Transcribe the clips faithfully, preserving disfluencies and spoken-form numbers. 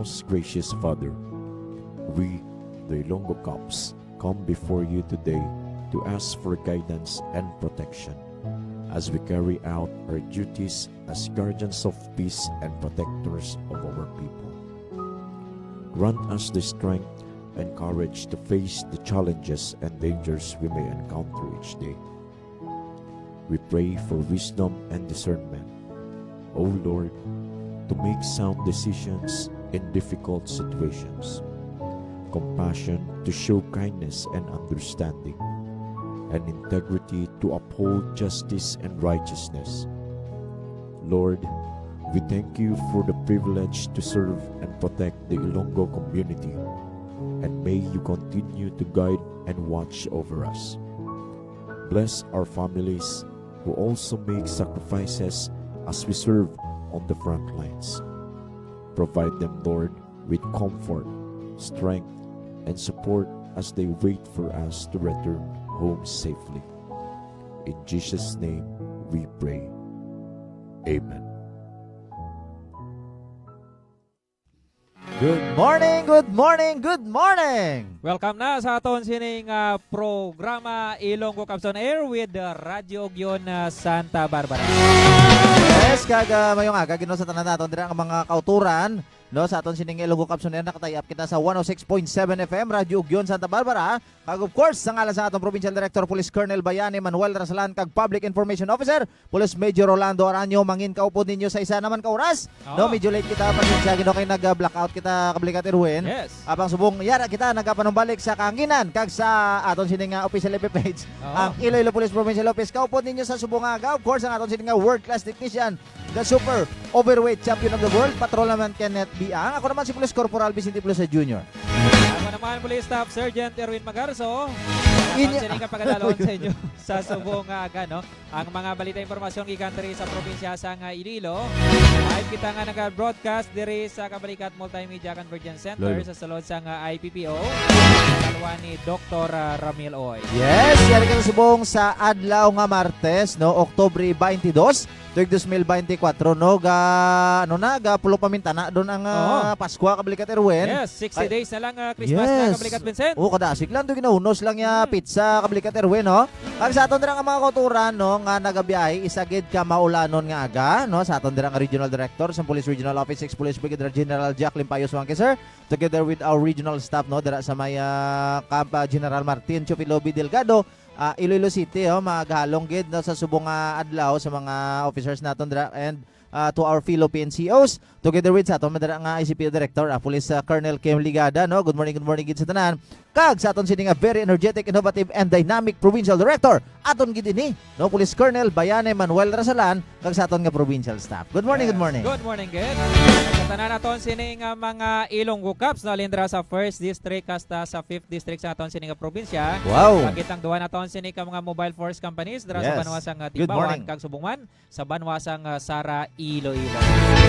Most gracious Father, we, the Ilonggo Cops, come before you today to ask for guidance and protection as we carry out our duties as guardians of peace and protectors of our people. Grant us the strength and courage to face the challenges and dangers we may encounter each day. We pray for wisdom and discernment, O Lord, to make sound decisions in difficult situations, compassion to show kindness and understanding, and integrity to uphold justice and righteousness. Lord, we thank you for the privilege to serve and protect the Ilonggo community, and may you continue to guide and watch over us. Bless our families who also make sacrifices as we serve on the front lines. Provide them, Lord, with comfort, strength, and support as they wait for us to return home safely. In Jesus' name we pray. Amen. Good morning, good morning, good morning! Welcome na sa aton sining, ah, programa Ilonggo Cops on Air with, ah, Radyo Ugyon, ah, Santa Barbara. Yes, kag, ah, mayong aga gid, no, sa tanan naton dira nga mga kauturan, no, sa aton sining Ilonggo Cops on Air, naka-tie up kita sa one oh six point seven F M, Radyo Ugyon, Santa Barbara. Kag of course, sa ngalan sa aton Provincial Director, Police Colonel Bayani Manuel Rasalan, kag Public Information Officer, Police Major Rolando Aranyo, mangin kaupod ninyo sa isa naman ka oras. Oo. No, medyo late kita, pasensya, gino kay nag-blackout kita, Kablikat Erwin. Yes. Apang subong yara kita nagapanumbalik sa kahanginan kag sa aton sini nga official F B page, Oo. ang Iloilo Police Provincial Office. Kaupod ninyo sa subong nga aga, of course, ang aton sini nga world-class technician, the super overweight champion of the world, Patrolman Kenneth Biang. Ako naman si Police Corporal Vicente Pulosa Junior. Ako naman, Police Staff Sergeant Erwin Magarzo. Aton Inyo- sini nga pagadalon sa inyo sa subong nga aga, no? Ang mga balita, impormasyon gikan diri sa probinsya sang Iloilo. Live kita nga naga-broadcast diri sa Kabalikat Multimedia Convergence Center Lalo. sa sulod sang I P P O. Kalwa ni Doktor, ah, Ramil Oy. Yes, yari ka sa subong sa adlaw nga Martes, no, Oktubre twenty-two, tuig dos mil beintikwatro, no, ga, ano na, ga pulo pa mintana doon ang, ah, Oo. Paskwa, Kablikat Erwin. Yes, sixty Ay, days na lang, ah, Christmas na, yes. Kablikat Vincent. Oo, kadasig lang, doon ginahunos lang ya Hmm. pizza, Kablikat Erwin, no? Kag sa aton dira nga mga kauturan, no, nga nagabiyahe, isa gid ka maulanon nga aga, no, sa aton dira nga Regional Director sa Police Regional Office Six, Police Brigadier General Jack Limpayo Suangque, sir, together with our regional staff, no, dira sa may, ah, Camp, ah, General Martin Chupilobi Delgado, ah, Iloilo City, oh, maghalong gid, no, sa subong nga adlaw sa mga officers naton dira and, ah, to our fellow P N C Os, together with sa aton madara nga I C P O Director, ah, Police, ah, Colonel Kim Ligada, no? Good morning, good morning gid sa tanan. Kag sa aton sini nga very energetic, innovative, and dynamic Provincial Director, aton gid ini, no, Police Colonel Bayani Manuel Rasalan, kag sa aton nga provincial staff. Good morning, good Yes. morning. Good morning, good. Sa tanan naton sini nga mga Ilonggo Cops, no, halin dira sa first district hasta sa fifth district sa aton sini nga probinsya. Wow. Pagkitang duha naton sini ka mga mobile force companies dira sa Yes. banwa sang, ah, Good Timbauan morning. kag subong man sa banwa sang, ah, Sara, Iloilo.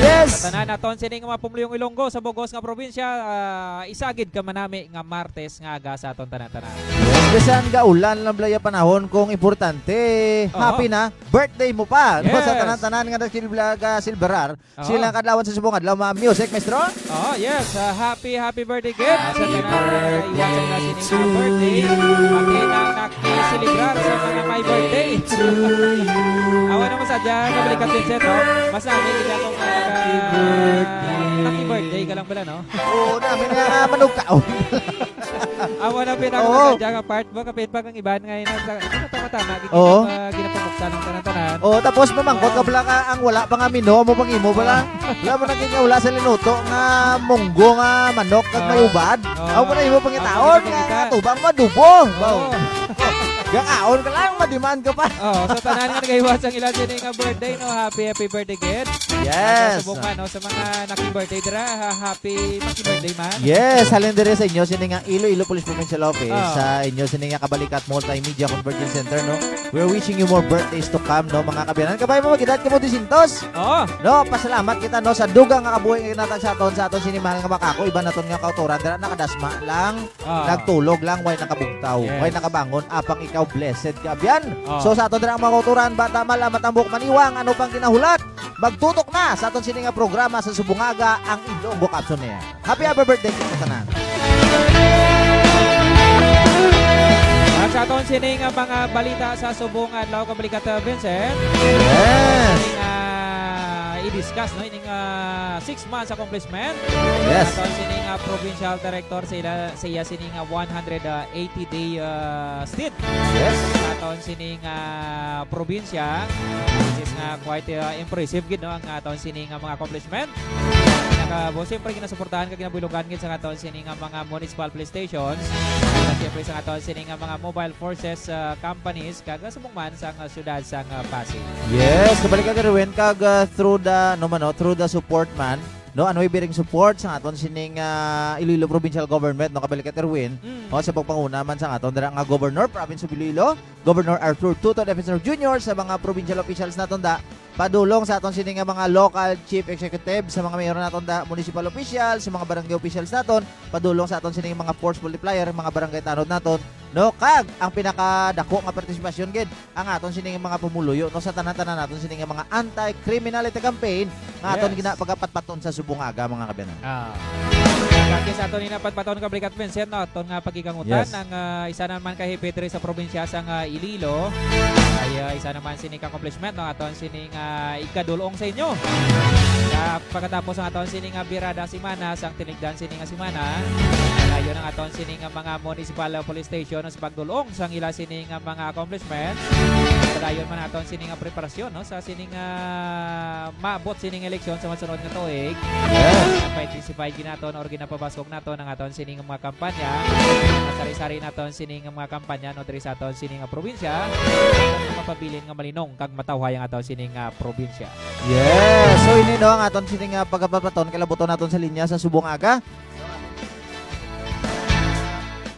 Yes. Sa tanan naton sini nga mga pumuluyong Ilonggo sa bugos nga probinsya, ah, isa gid ka manami nga Martes nga aga sa aton tanan-tanan. Yes, bisan gaulan lang balaya panahon, kung importante, Oo. happy na, birthday mo pa. No, sa Yes. tanan-tanan nga nagsilblag, ah, silberar, Oo. sila kadlawan sa subong adlaw, mga music, maestro. Oh, yes. Ah, happy, happy birthday, Gid. Sa tanan nga naiwasan na sini nga birthday. Pati na ang nakiselebrar sa mga may birthday. Awa naman sa dyan, Kablikat Vincent, no? Mas namin, hindi ako mga happy birthday ka lang pala, no? Oo, namin nga, ah, manugkaon. Awa na pinag Oo. sa dyan, nga part mo, kapit pa kang iban ngayon. Ang ta-, ano, tama-tama, gid Oo. pa, ginapamuksa ng tanan-tanan. Oo, tapos mamangkot ka pala ka, ang wala pa nga mino, mo pang imo pala. Wala mo nang wala sa linuto nga munggo nga manok kag may Ah. ubad. Ah. Ako pala imo pangitaon Ang nga pangita. tubang mo, adobo. Oo. Wow. Gakaon ka lang, madiman ka pa. Oo, sa tanan nga nagaiwas ang ilan sini nga birthday, no? Happy, happy birthday, kid. Yes. Sa subong man, no? Sa mga naki-birthday dira, ha, happy maki-birthday man. Yes, halin diri sa inyo sini nga Iloilo Police Provincial Office, Ah. sa inyo sini nga Kabalikat Multimedia Convergence Center, no? We're wishing you more birthdays to come, no, mga kabiyanan. Kabay mo, mag-edad ka mo, dosyentos? Oo. No, pasalamat kita, no, sa dugang nga kabuhi nga ginatag sa aton, sa aton sini mahal nga makako, iban naton nga kautoran, dira nakadasma lang, Ah. nagtulog lang, way nakabugtaw, Yes. way nakabangon, apang Ikaw, blessed ka, abyan. Oh. So, sa aton dira ang mga kauturan, Bata Mal, Amat Ambok, Maniwang, ano pang ginahulat? Magtutok na sa aton sini nga programa sa Subong Aga, ang Ilonggo Capsule niya. Happy, happy birthday sa tanan. At sa aton sini nga mga balita sa Subong Adlaw, Kabrigat, uh, Vincent. Yes. Sini nga i-discuss, no? Ining, uh, six months accomplishment. Yes. Aton sini nga provincial director, sila, siya sini nga one hundred eighty day, uh, stint. Yes. Aton sini nga probinsya, which is nga quite, uh, impressive gid, no, ang aton sini nga mga accomplishment. Naka-, bo, siyempre, ginasuportahan kag ginabulogan gid sa aton sini nga mga municipal police stations, at siyempre sa aton sini nga mga mobile forces, uh, companies, kag subong man sang, uh, syudad sang, uh, Pasig. Yes, kabalik ka, Erwin, kag, uh, through the, no, man, no, through the support man, no, unwavering support sa aton sining, ah, Iloilo Provincial Government, no, kabalik ka, Erwin, Mm. no, sa pagpanguna man sa aton dira nga Governor, Province of Iloilo, Governor Arthur Tutod F. Junior, sa mga provincial officials naton da, padulong sa aton sini nga mga local chief executive, sa mga mayor naton da, municipal officials, sa mga barangay officials naton, padulong sa aton sini nga mga force multiplier, mga barangay tanod naton, no, kag ang pinakadako nga partisipasyon gid ang aton sini nga mga pumuluyo, no, sa tanan-tanan naton sini nga mga anti-criminality campaign nga aton Yes. gina-, pagapatpaton sa Subong Aga, mga kaabyanan. Ah. Kag sa aton ina patpaton, Kabrigat Vincent, no, aton nga pakikangutan, Yes. ang, ah, isa naman ka hepe diri sa probinsya sang, ah, Iloilo, ay, ah, isa naman sini ka accomplishment, no, aton sini nga ikadulong sa inyo. Sa pagkatapos ang aton sini nga birada semana, sang tinigdan sini nga semana, dayon ang aton sini nga mga municipal, ah, police station sa pagdulong sang ila sini nga mga accomplishments. Dayon man aton sini nga preparasyon, no, sa sini nga maabot sini nga eleksyon sa masunod nga tuig. Yes. Ginapa-intensify gid naton or ginapabaskog naton ang aton sini nga mga kampanya. Sari-sari naton sini nga mga kampanya, no, diri sa aton sini nga probinsya. Mapabilin nga malinong kag matawhay ang aton sini nga probinsya. Yes. So, ini, no, ang aton sini nga pagkapapaton, kalabuton naton sa linya sa Subong Aga.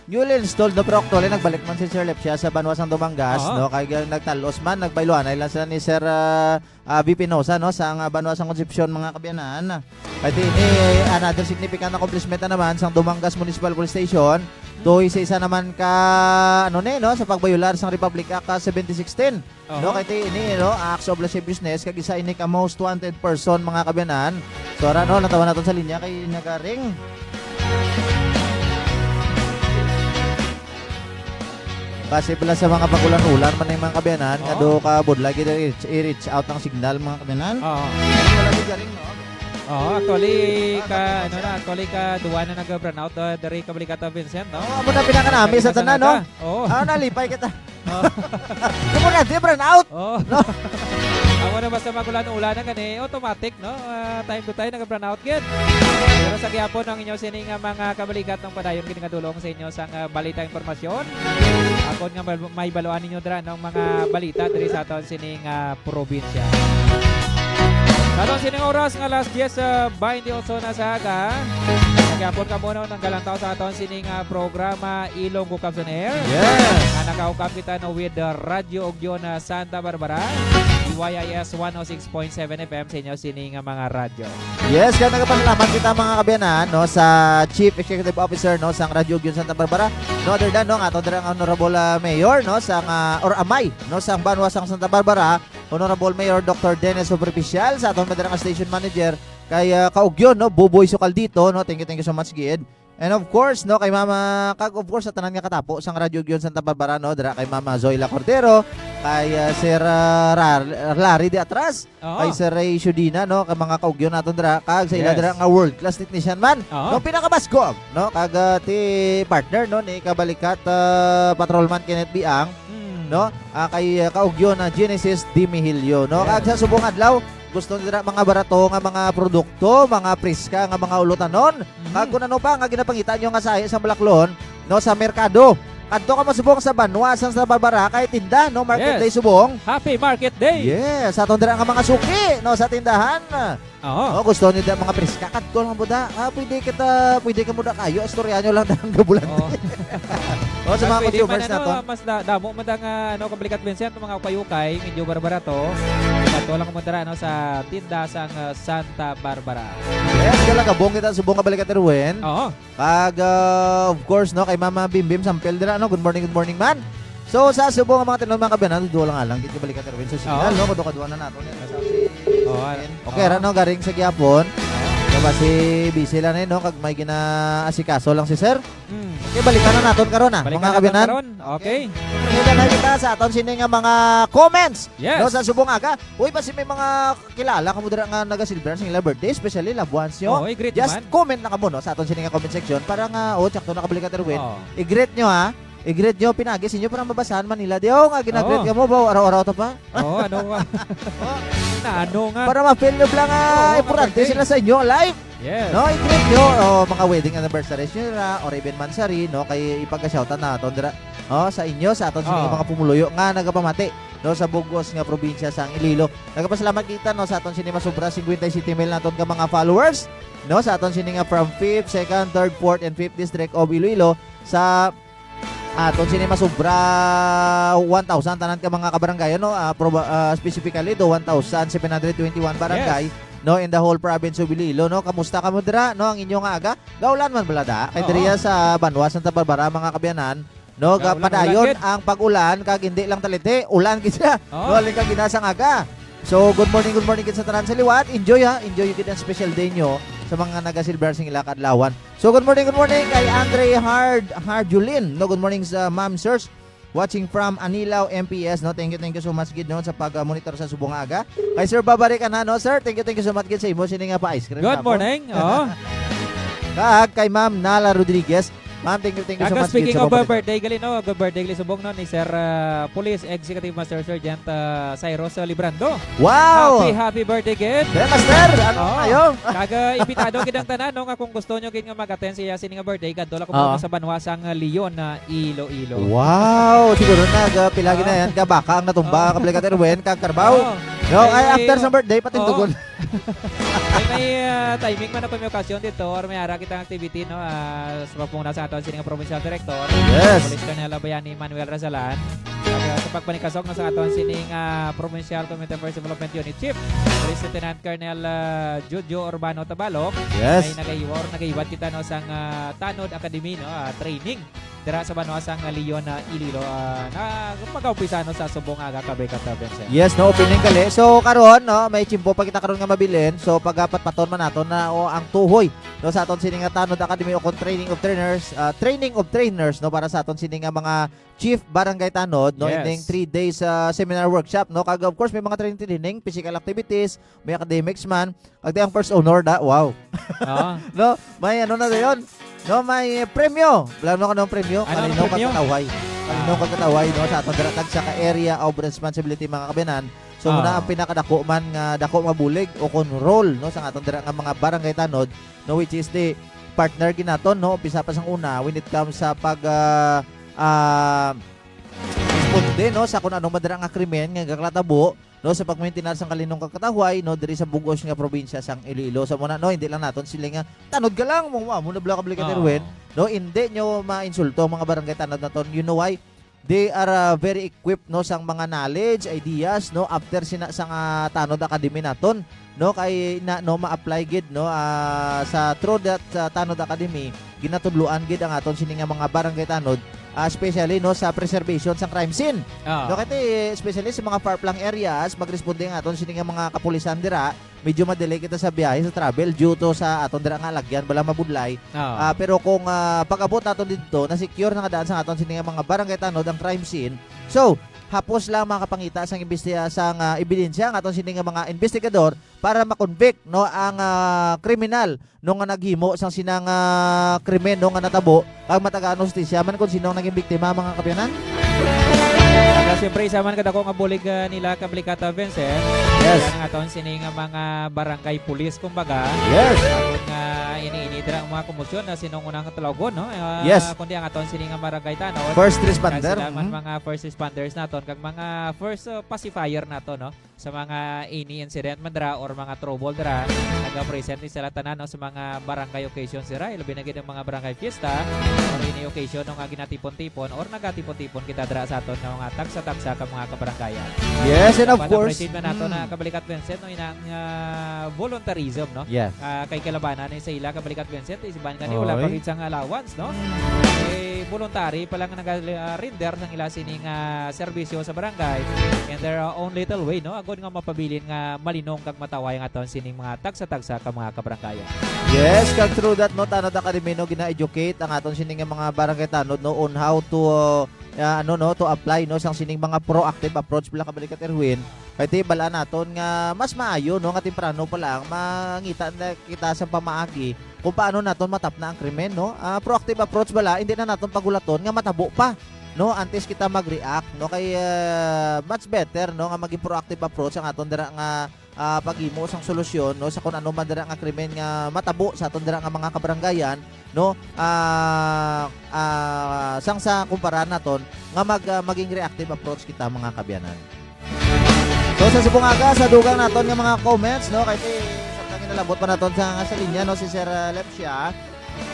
Newly installed, no, pero actually, nagbalik man si Sir Lepsia sa banwa sang Dumangas, Oo. no, kay, uh, nagtalos man, nagbayluanay lang sila ni Sir, uh, uh, V Pinosa, no, sa, uh, banwa sang Concepcion, mga kaabyanan. Kay di ini another significant accomplishment na naman sang Dumangas Municipal Police Station. Tuhoy sa isa naman ka, ano ni, no, sa pagbayular sang Republic Act, ah, seventy sixteen. Aha. No, kay ti ini, no, acts of lasciviousness, kag isa ini ka most wanted person, mga kaabyanan. So, ara, no, natawan naton sa linya kay nagaring. Kasi pala sa mga pagulan-ulan man yung mga kaabyanan, nga Oo. do ka budlay, kita i-reach, i-reach out ang signal, mga kaabyanan. Oo. Wala di galing, no? Oo, actually, ka, ano na, actually, ka, duwa na nag-brownout, uh, dari Kabaligata, Vincent, no? Oo, amo na pinakanami sa tanan, no? Oo. Ah, nalipay kita. Oo. Amo na, di brownout. Oo. No? Amo na, basta magulan-ulan na gani, automatic, no? Ah, time to time, nag-brownout gid. Pero sa gihapon, ang inyo sini nga mga kabalikat ng padayon gid nga dulong sa inyo sang, ah, balita, impormasyon. Akon nga mal-, may baluan ninyo dira ng mga balita diri sa aton sining, ah, probinsya. Sa aton sining oras nga alas diyes, ah, baynte otso na sa aga, sa gihapon kamo no, nanggalantaw sa aton sining, ah, programa Ilonggo Caps on Air. Yes. Nga nakaukab kita no with, ah, Radyo Ugyon, ah, Santa Barbara, D Y I S one oh six point seven F M sa inyo sini nga mga radyo. Yes, kaya nagapasalamat kita, mga kaabyanan, no, sa Chief Executive Officer, no, sang Radyo Ugyon Santa Barbara. No other than, no, ang ato dira ang Honorable, ah, Mayor, no, sang, ah, or Amay, no, sang banwa sang Santa Barbara, Honorable Mayor Doctor Dennis Superficial, sa aton madira nga station manager, kay, ah, Kaugyon, no, Buboy Sukaldito, no, thank you, thank you so much, gid. And of course, no, kay Mama, kag of course, sa tanan nga katapo sang Radyo Ugyon Santa Barbara, no, dira kay Mama Zoila Cordero, kay, ah, Sir, ah, Rar-, Larry de Atras, Oo. kay Sir Ray Shudina, no, kay mga kaugyon naton dira, kag sa ila Yes. dira nga world class technician man, Oo. no, pinakabasgog, no, kag, ah, ti partner, no, ni kabalikat, ah, Patrolman Kenneth Biang, Mm. no, ah, kay, ah, kaugyon na Genesis Dimihilio, no, Yes. kag sa subong adlaw, gusto nila mga barato nga mga produkto, mga priska nga mga ulutanon. Mhm. Kag kung ano pa nga ginapangita nyo nga sahi sa Balaklon, no, sa merkado. Kadto ka masubong sa banwa sang Santa Barbara kay tinda, no, Market Yes. Day subong. Happy Market Day! Yes, aton dira nga mga suki, no, sa tindahan. Oo. Oh, gusto nila mga priska, kadto lang mo da. Ah, pwede kita, pwede ka mo da kayo, istorya nyo lang ang gabulan. Oo. Oh, sa Mas mga pwede consumers man, ano, naton. Mas da-, damo man da nga, ano, kablikat, Vincent, mga ukay-ukay, medyo barbarato. Kadto lang mo dira, ano, sa tinda sang, uh, Santa Barbara. Yes, galagabong kita subong nga balikat, Erwin. Oo. Kag, uh, of course, no, kay Mama Bimbim Sampel dira, no? Good morning, good morning, man. So, sa subong nga mga tinuod, mga kaabyanan, duduol lang alang gid kabalikan, Erwin, sa signal, Ah. no? Kadwa-kadwa na nato ni sa si Oh, ah, Okay, ah. ra, no? Garing sa gihapon. Ah. Kay basi busy lang, eh, no? Kag may ginaasikaso lang si sir. Mm. Okay, balikan na naton karon, ah, Balikan mga naton kaabyanan. karon. Okay. Okay, na kita sa aton sini nga mga comments. Yes. No, sa subong aga. Uy, basi may mga kilala kamo dira nga naga-celebrate sing ila birthday, especially loved ones nyo. Oo, i-greet Just naman. comment na kamo, no, sa aton sini nga comment section para nga, oh, tsakto na kabalikan, Erwin. Oo. I-greet nyo, ha? I-greet nyo, pinagi sa inyo para mabasahan man nila. Di, oh, nga ginagreet Oo. ka mo ba? Araw-araw to pa? Oo, ano nga? Oh. Na ano nga? Para ma-feel nyo lang nga Oo, importante ma-birthday. sila sa inyo. Live! Yes. No, i-greet nyo. Oh, mga wedding anniversaries nyo ra, or even mansary, no? Kay ipagka-shoutout naton dira. Oh, sa inyo, sa aton sa Oo. mga pumuluyo nga nagapamati, no, sa bugos nga probinsya sang Iloilo. Nagapasalamat kita, no, sa aton sini masobra fifty-seven mil naton ka mga followers, no, sa aton sini nga from fifth, second, third, fourth, and fifth District of Iloilo, sa aton sini masobra one thousand tanan ka mga kabarangay, no, ah, proba-, ah, specifically do one thousand seven hundred twenty-one barangay, Yes. no, in the whole province of Iloilo, no. Kamusta kamo dira, no, ang inyo nga aga? Gaulan man bala da? Kay Oo. diriya sa Banwa, Santa Barbara, mga kaabyanan, no, Gaulan, gapadayon ulan gid. ang pag-ulan, kag hindi lang taliti, ulan gid siya. Oo. No, halin kag ginasang aga. So, good morning, good morning gid sa tanan sa liwat. Enjoy, ha, enjoy gid ang special day nyo sa mga naga-celebrate sing ila kaadlawan. So, good morning, good morning kay Andre Hard, Hardulin. No, good morning sa Ma'am Sirs. Watching from Anilao, M P S, no? Thank you, thank you so much gid, no, sa pag-, ah, monitor sa subong nga aga. Kay Sir Babarikan, ha, no, sir? Thank you, thank you so much gid sa imo sini nga pa-ice cream Good hapon. morning. Oo. Kag kay Ma'am Nala Rodriguez. Ma'am, thank you, thank you so Kag much gid speaking sa of, uh, pagpalit. birthday gali, no? Good birthday gali subong, no, ni Sir, uh, Police Executive Master Sergeant, uh, Cyrus, uh, Librando. Wow! Happy, happy birthday gid. Sir Master, ano Oo. kayo? Kag, uh, imbitado gid ang tanan, no, nga kung gusto nyo gid nga mag-attend siya sini nga birthday, kadto lang ko Oo. sa Banwa sang, uh, Leon, uh, Iloilo. Wow! Siguro nag, uh, pila gid na Oo. yan. Kabaka ang natumba, Oo. kablikat Erwin, kag Carabao. Oo. No, ay, Ay, after sa oo. birthday, patindugon. Oo. Ay, may, ah, timing man ako, may okasyon dito, or may ara kitang activity, no? Ah, sa pagpanguna sa aton sining provincial director, Yes. Police Colonel Abayani Manuel Razalan. Kag, ah, sa pagpanikasok, no, sa aton sining, ah, Provincial Community Affairs Development Unit Chief, Police Lieutenant Colonel, ah, Jojo Urbano Tabalok, Yes. ay nagahiwa or nagahiwat kita, no, sang, ah, Tanod Academy, no, ah, training dira sa banwa sang Leon, ah, Iloilo, ah, na magaumpisa, no, sa subong nga aga, kabrikat, ah, Vincent. Yes, no, opening gali. So, karon, no, may tiyempo pa kita karon nga mabilin. So, pagapatpaton man nato na, o, ang tuhoy, no, sa aton sini nga Tanod Academy o kon Training of Trainers, ah, Training of Trainers, no, para sa aton sini nga mga chief barangay tanod, no, Yes. ining three days, ah, seminar workshop, no, kag of course may mga training, training, physical activities, may academics man. Kag di ang first honor da, wow. Oo. No? May ano na dayon? No, may premyo. Alam mo kung anong premyo? Ano ang Kalinaw kag premyo? katawhay. Kalinaw Ah. kag katawhay, no? Sa aton dira tagsa ka area of responsibility, mga kabiyanan. So, Ah. muna ang pinakadako man nga dako mabulig o kon role, no, sa aton dira nga mga barangay tanod, no, which is the partner ginaton, no, umpisa pa sang una when it comes sa pag, ah, ah, responde, no, sa kung ano man dira nga krimen nga nagakatabo, no, sa pagmaintinar sang kalinaw kag katawhay, no, diri sa bug-os nga probinsya sang Iloilo. Sa muna, no, hindi lang naton sila nga, "Tanod ka lang, mo, mo, mo na bala ka balikan, Oo. Erwin." No, hindi nyo mainsulto ang mga barangay tanod naton. You know why? They are, ah, very equipped, no, sang mga knowledge, ideas, no, after sina, sang, ah, Tanod Academy naton, no, kay na, no, ma-apply gid, no, ah, sa through that, ah, Tanod Academy, ginatudloan gid ang aton sini nga mga barangay tanod, ah, especially, no, sa preservation sang crime scene. Ah. No, kay ti, especially sa mga far-flung areas, magresponde ang aton sini nga mga kapulisan dira, medyo ma-delay kita sa biyahe, sa travel, due to sa aton dira nga lagyan, bala mabudlay. Ah. Ah, pero kung, ah, pag-abot naton didto, na-secure na nga daan sa aton sini nga mga barangay tanod ang crime scene. So, hapos lang makapangita sang imbestiga-, sang, ah, ebidensya ang aton sini nga mga investigador para ma-convict, no, ang, ah, kriminal, no, nga naghimo sang sinang, ah, krimen, no, nga natabo, kag matagaan hustisya man kung sino ang naging biktima, mga kapiyanan. Kag, ah, siyempre, isa man kadako nga bulig, ah, nila, kablikat, ah, Vincent. Yes. Kaya ang aton sini nga mga barangay police, kumbaga. Yes. Aton nga ini-ini dira ang mga komosyon na sinong unang tulagon, no? Ah, Yes. kundi ang aton sini nga barangay tanod. First responder. Kag sila man Mhm. mga first responders naton, kag mga first, ah, pacifier naton, no? Sa mga any incident man dira or mga trouble dira, naga-present ni sila tanan, no, sa mga barangay occasions dira, labi na gid ang mga barangay fiesta or any occasion, no, nga ginatipon-tipon or nagatipon-tipon kita dira sa aton nga mga tagsa-tagsa ka mga kabarangayan. Yes, and of course, Pag-appreciate man nato na mm. kabalikat, Vincent, no, inang, ah, voluntarism, no? Yes. Ah, kay kalabanan ni sa ila Kabalikat, Vincent, isiban gani, wala pa Oy. gid sang allowance, no? Eh, voluntary pa lang naga-, ah, render sang ila sining, ah, serbisyo sa barangay. And their, ah, own little way, no? Agod nga mapabilin nga malinong kag mataway ang aton sining mga tagsa-tagsa ka mga kabarangayan. Yes, kag through that, no, Tanod Academy, no, gina-educate ang aton sining nga mga barangay tanod, no, on how to, uh, ah, ano, no, to apply, no, sang sining mga proactive approach pala, Kabalikat Erwin. Kay ti, bal-an naton nga mas maayo, no, nga temprano pa lang mangita na kita sa pamaagi kung paano naton matapna ang krimen, no? Ah, proactive approach bala, hindi na naton pagulaton nga matabo pa, no, antes kita mag-react, no? Kay, ah, much better, no, nga maging proactive approach ang aton dira nga, ah, paghimo sang solusyon, no, sa kung ano man dira nga krimen nga matabo sa aton dira nga mga kabarangayan, no? Ah, ah, sang sa kumpara naton nga mag, ah, maging reactive approach kita, mga kaabyanan. So, sa subong aga, sa dugang naton nga mga comments, no, kay ti, samtang ginalabot pa naton sa, sa linya, no, si Sir, ah, Lepsia.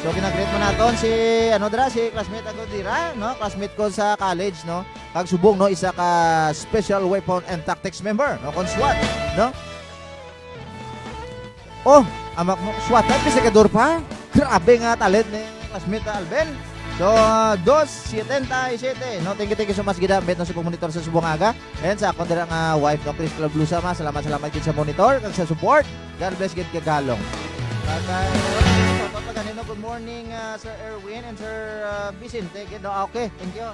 So, ginagreet man naton si, ano dira, si classmate ako dira, no, classmate ko sa college, no, kag subong, no, isa ka Special Weapon and Tactics member, no, kon SWAT, no. Oh, amak mo, SWAT, ay, pisikador pa. Grabe nga talent ni classmate Alvin. So, uh, dos setenta y siete. No, thank you, thank you so much, gid, Ambet, no, sa pagmonitor sa subong aga. And sa akon dira nga wife, no, Priscilla Blusama, salamat, salamat gid sa monitor kag sa support. God bless gid kag halong. At, uh, shout out pa ganino, good morning, uh, Sir Erwin and Sir, uh, Vicente. Gid, no? Okay, thank you.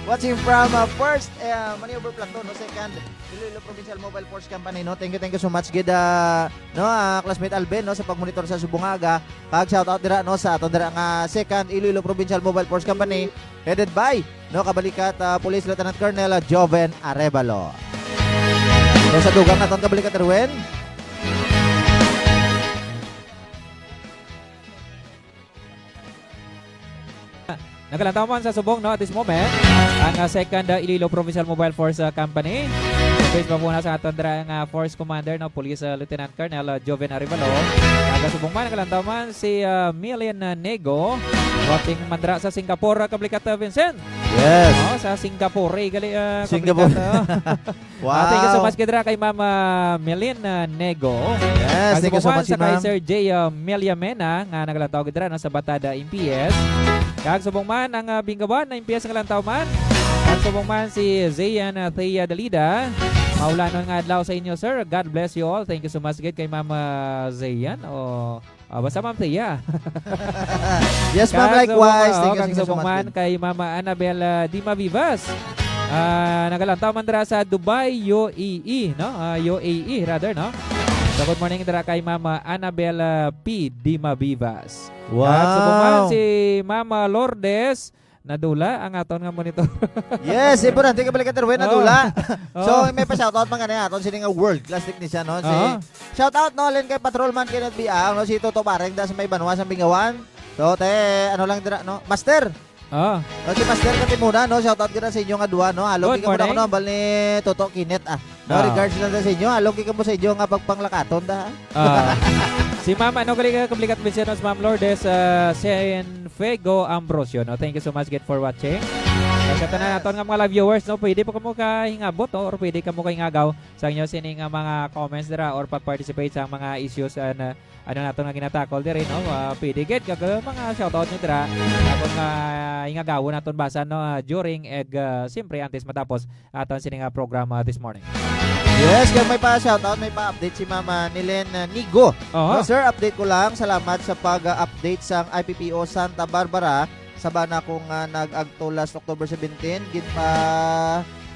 Watching from, uh, first, uh, Maneuver Platoon, no, second, Iloilo Provincial Mobile Force Company, no? Thank you, thank you so much gid, ah, no, ah, classmate Alvin, no, sa pagmonitor sa subong nga aga. Kag shout out dira, no, sa aton dira nga second Iloilo Provincial Mobile Force Company, headed by, no, Kabalikat, ah, Police Lieutenant Colonel, ah, Joven Arevalo. So, sa dugang naton, Kabalikat Erwin. Nagalantaw man sa subong, no, at this moment, ang, ah, second, ah, Iloilo Provincial Mobile Force, ah, Company. Sa Facebook po na sa aton dira nga Force Commander, no, Police, ah, Lieutenant Colonel, ah, Joven Arevalo. Nagasubong man, nagalantaw man si, ah, Milin, ah, Nego. Watching man dira sa Singapore, ah, Kabalikat, ah, Vincent. Yes. Oh, sa Singapore, eh, gali, ah, Singapore. Kabalikat, ah. Wow. Ah, thank you so much, kidra, kay Ma'am, ah, Melin, ah, Nego. Yes, thank you so much, ma'am. Kag subong man sa kay Sir J, ah, Meliamena, nga nagalantaw, kidra, no, sa Batada M P S. Kag subong man ang, ah, Bingawan na M P S nga lantaw man. Kag subong man si Zayan, ah, Thea Dalida. Maulanon nga adlaw sa inyo, sir. God bless you all. Thank you so much, gid, kay Ma'am, ah, Zayan. O, Ah, basta Ma'am Thea. Yes, ma'am, likewise. Thank you, thank you so much, ma'am. Kag subong man kay Mama Annabel, ah, Dima Vivas. Ah, nagalantaw man dira sa Dubai, U A E, no? Ah, U A E, rather, no? So, good morning dira kay Mama Annabel, ah, P Dima Vivas. Wow. Kag subong man si Mama Lourdes Nadula ang aton nga monitor. Yes, importante, kabalikat, Erwin, nadula. Oh. So, may pa-shoutout man gani aton sini nga world class technician, no? Si, shoutout, no, Len, kay Patrolman Kenneth Biang, no, si Toto Bareng da sa may banwa sa Bingawan. So, te, ano lang dira, no? Master. Oh. No, si Master Katimuna, no? Shoutout gid sa inyo nga duha, no? Halong gid kamo na, no, hambal ni Toto Kenneth, ah. No, regards lang sa inyo. Halong gid kamo sa inyo nga pagpanglakaton da, ha? Ah. Si Ma'am, ano, gali ka, kabalikat, Vincenzo, Ma'am Lourdes, ah, Sen Fego Ambrosio, no? Thank you so much, gid, for watching. Sa tanan naton nga mga live viewers, no, pwede pa kamo kahingabot, no, or pwede kamo kahingagaw sa inyo sini nga mga comments dira or pag-participate sa mga issues, ah, na, ano, naton nga ginatakol diri, no? Ah, pwede gid kag, ah, mga shoutout nyo dira. Aton nga hingagawon naton basan, no, ah, during eg, ah, siyempre, antes matapos aton sini nga programa this morning. Yes, kag may pa-shoutout, may pa-update si Mama Nilen, uh, Nigo. Aha. No, sir, update ko lang. Salamat sa pag-update sang I P P O Santa Barbara. Sabana ko nga nag-agto last October seventeen, ginpa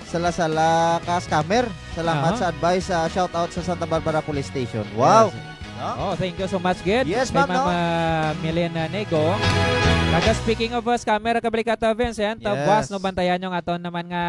sala-sala ka scammer. Salamat sa advice, ah, shoutout sa Santa Barbara Police Station. Wow. Yes. No? Oh, thank you so much, gid. Yes, ma'am, no? Kay Mama Milena Nego. Kag speaking of, uh, scammer, kabalikat, uh, Vincent, uh, yes, buwas, no, bantayan nyo ang aton naman nga